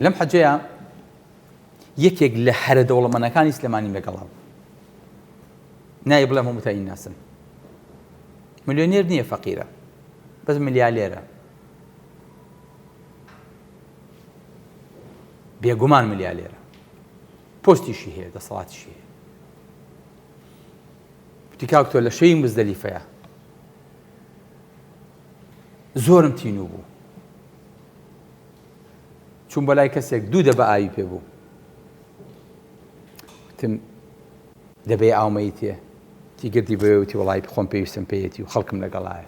لەم حەجەیا یەکێک لە هەرە دەوڵەمەنەکانی سلێمانیم لەگەڵا بوو. نایە بڵێم هەمووتان ئیناسن. ملیۆنێر نییە فەقیرە بەس ملیالێرە. بێگومان ملیالێرە. پۆستیشی هەیە دەسەڵاتیشی هەیە. وتی کاک تۆ لە شەوی مزدەلیفەیە زۆرم تینوو بوو. چووم بۆ لای کەسێک دوو دەبە ئاوی پێ بوو. وتم دەبێ ئاومەی تێ تی گردی بەوێ وتی وەڵی خۆم پێویستم پێیەتی و خەڵکم لەگەڵایە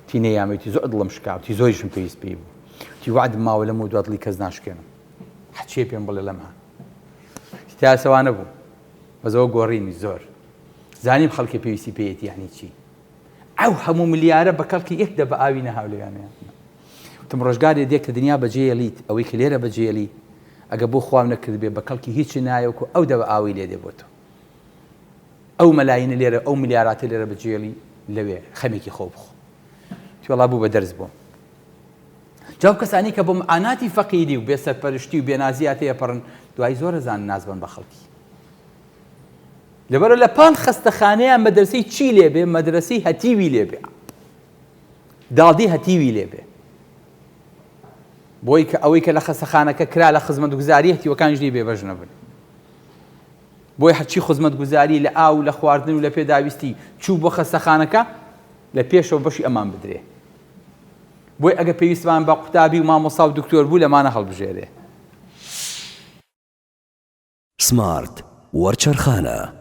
تی نەیامەتی زۆر دڵم شکا تی زۆریشم پێویست پێی بوو تی وعدم ماوە لەم و دوا دڵی کەس ناشکێنم هەچێ پێم بڵێ لەمە تاسەوانە بوو بەزەوە گۆڕینی زۆر زانیم خەڵکی پێویستی پێیەتی یعنی چی ئەو هەموو ملیارە بە کەڵکی یەک دەبە ئاوی نەهاو لەویانە وتم ڕۆژگارێ دێ کە دنیا بەجێیەڵیت ئەوەی کە لێرە بەجێیەڵی ئەگە بۆ خواو نەکردبێ بە کەڵکی هیچ نایە وەکو ئەو دەبە ئاوەی لێ دێ بۆ تۆ ئەو مەلاینە لێرە ئەو ملیاراتە لێرە بەجێڵی لەوێ خەمێکی خۆ بخۆ وتی وەڵا بوو بە دەرس بۆم جا ئەو کەسانی کە بۆ معاناتی فەقیری و بێسەرپەرشتی و بێنازیا تێپەڕن دوای زۆر ئەزانن ناز بن بە خەڵکی لەبەرە لە پاڵ خەستەخانەیان مەدرسەی چی لێبێ مەدرسەی هەتیوی لێبێ داڵدی هەتیوی لێبێ بۆی کە ئەوەی کە لە خەستەخانەکە کرا لە خزمەتگوزاری هەتیوەکانیش لێی بێبەش نەبن بۆی هەرچی خزمەتگوزاری لە ئاو لە خواردن و لە پێداویستی چوو بۆ خەستەخانەکە لە پێشەوە بەشی ئەمان بدرێ بۆی ئەگە پێویستمان بە قوتابی و مامۆسا و دکتۆر بوو لەمانە هەڵبژێرێ. سمارت وەرچەرخانە.